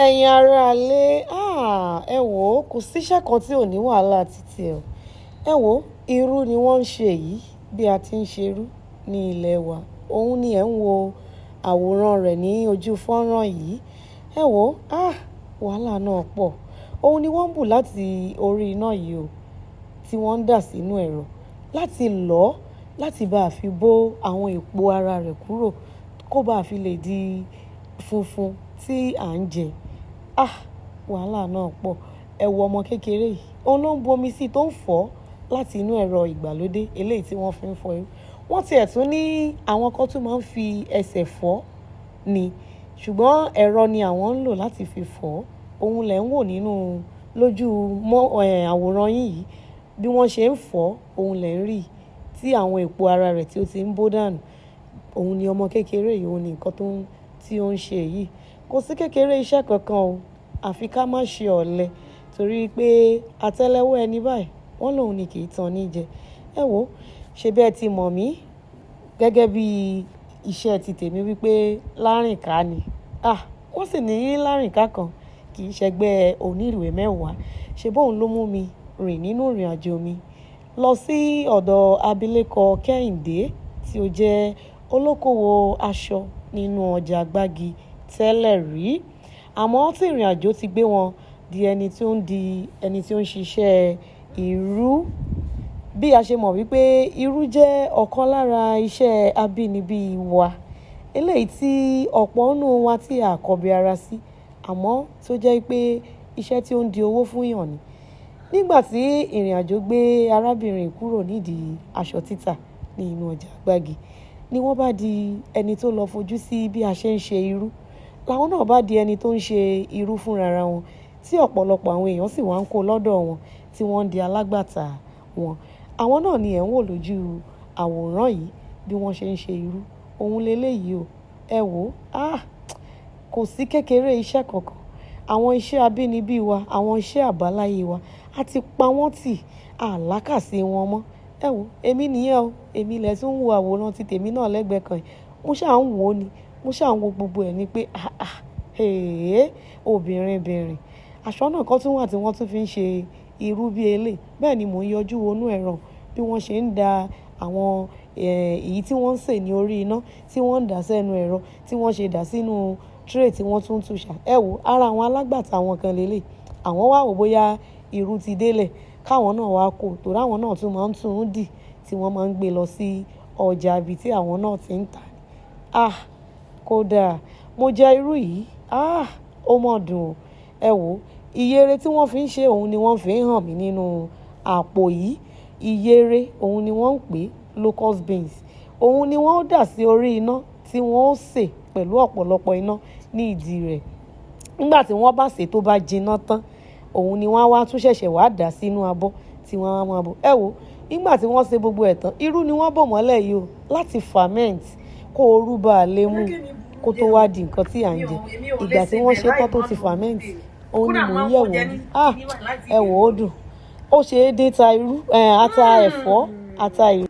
Ẹ̀yin aráalé, ẹ wò ó, kò síṣẹ́ kan tí ò ní wàhálà títí ẹ o. Ẹ wò ó, irú ni wọ́n ń ṣe yìí bí a ti ń ṣe irú ní ilẹ̀ wa. Òun ni ẹ̀ ń wo àwòrán rẹ̀ ní ojú fọ́nrán yìí. Ẹ wò ó, wàhálà náà pọ̀. Òun ni wọ́n ń bù láti orí iná yìí o, tí wọ́n ń dà sínú ẹ̀rọ láti lọ̀ ọ́, láti bá fi bó àwọn èpo ara rẹ̀ kúrò kó bá fi lè di funfun tí à ń jẹ. Ah! Wàhálà náà pọ̀. Ẹ wo ọmọ kékeré yìí, òun ló ń bu omi sí tó ń fọ̀ láti inú ẹ̀rọ ìgbàlódé eléyìí tí wọ́n fi ń fọ irú. Wọ́n ti ẹ̀ tún ní àwọn kan tún máa ń fi ẹsẹ̀ fọ̀ ni, ṣùgbọ́n ẹ̀rọ ni àwọn ń lò láti fi fọ̀. Òun lẹ̀ ń wò nínú lójú mọ́, àwòrán yín yìí. Bí wọ́n ṣe ń fọ̀, òun lẹ̀ ń rí tí àwọn èpo ara rẹ̀ tí ó ti ń bó dànù. Òun ni ọmọ kékeré yìí, òun ni nǹkan tí ó ń ṣe yìí. Kò sí kékeré iṣẹ́ kankan o, àfi ká má ṣe ọ̀lẹ torí pé atẹ́lẹwọ́ ẹni báyìí, wọ́n lòun ni kì í tan ní jẹ. Ẹ wò ó, ṣe bí ẹ ti mọ̀ mí gẹ́gẹ́ bí iṣẹ́ ti tèmi wípé lárìnká ni. Ah! Wọ́n sì ní lárìnká kan kì í ṣẹgbẹ́ onírìwé mẹ́wàá. Ṣé bóun ló mú mi rìn nínú ìrìnàjò mi lọ sí ọ̀dọ̀ abilékọ Kẹ́hìndé tí ó jẹ́ olókoòwò aṣọ nínú ọjà Gbági tẹ́lẹ̀ rí. Àmọ́ tí ìrìnàjò ti gbé wọn di ẹni tí ó ń di ẹni tí ó ń ṣiṣẹ́ irú. Bí a ṣe mọ̀ wípé irú jẹ́ ọ̀kan lára iṣẹ́ abínibí wa. Eléyìí tí ọ̀pọ̀ nínú wa tí a kọbi ara sí, àmọ́ tó jẹ́ pé iṣẹ́ tí ó ń di owó fún èèyàn ni. Nígbà tí ìrìnàjò gbé arábìnrin kúrò nídìí aṣọ títà ní inú ọjà Gbági, ni wọ́n bá di ẹni tó lọ fojú sí bí a ṣe ń ṣe irú. Làwọn náà bá di ẹni tó ń ṣe irú fúnra ra wọn, tí ọ̀pọ̀lọpọ̀ àwọn èèyàn sì wá ń kó lọ́dọ̀ wọn tí wọ́n ń di alágbàtà wọn. Àwọn náà ni ẹ̀ ń wò lójú àwòrán yìí bí wọ́n ṣe ń ṣe irú. Òun leléyìí o. Ẹ wò ó, kò sí kékeré iṣẹ́ kankan. Àwọn iṣẹ́ abínibí wa, àwọn iṣẹ́ àbáláyé wa, a ti pa wọ́n tì, a làkàsí wọn mọ́. Ẹ wò ó, èmi nìyẹn o. Èmi lẹ̀ tún ń wo àwòrán ti tèmi náà lẹ́gbẹ̀ẹ́ kan yìí. Mo ṣà ń wò ó ni. Mo ṣà ń wo gbogbo ẹ̀ ni pé, àáà, èéh, obìnrin bìnrin. Aṣọ náà kan tún wà tí wọ́n tún fi ń ṣe irú bí eléyìí. Bẹ́ẹ̀ ni mò ń yọjú wo inú ẹ̀rọ bí wọ́n ṣe ń da àwọn, èyí tí wọ́n ń sè ní orí iná, tí wọ́n ń dà sẹ́nu ẹ̀rọ, tí wọ́n ṣe dà sínú tray tí wọ́n tún ń tú ṣà. Ẹ wò ó, ara àwọn alágbàtà wọn kan lélẹ̀. Àwọn wá wò bóyá irú ti délẹ̀ káwọn náà wá kó, torí àwọn náà tún máa ń tún dì tí wọ́n máa ń gbé lọ sí ọjà ibi tí àwọn náà ti ń tà. Ah! Kódà mo jẹ irú yìí. Ah! Ó mọ̀ dùn o. Ẹ wò ó, ìyèrè tí wọ́n fi ń ṣe òun ni wọ́n fi ń hàn mí nínú àpò yìí. Ìyèrè òun ni wọ́n ń pè locust beans. Òun ni wọ́n ó dà sí orí iná tí wọ́n ó sè pẹ̀lú ọ̀pọ̀lọpọ̀ iná ní ìdí rẹ̀. Nígbà tí wọ́n bá sè tó bá jiná tán, òun ni wọ́n á wá tún ṣẹ̀ṣẹ̀ wá dà sínú abọ́ tí wọ́n á máa bò. Ẹ wò ó, nígbà tí wọ́n ṣe gbogbo ẹ̀ tán, irú ni wọ́n bò mọ́lẹ̀ yìí o láti ferment kó orú bá lè mú kó tó wá di nǹkan tí à ń jẹ. Ìgbà tí wọ́n ṣe tán tó ti ferment, òun ni mò ń yẹ̀wò ní. Ah! Ẹ wò ó dùn. Ó ṣe é dín ta irú, ata ẹ̀fọ́, ata irú.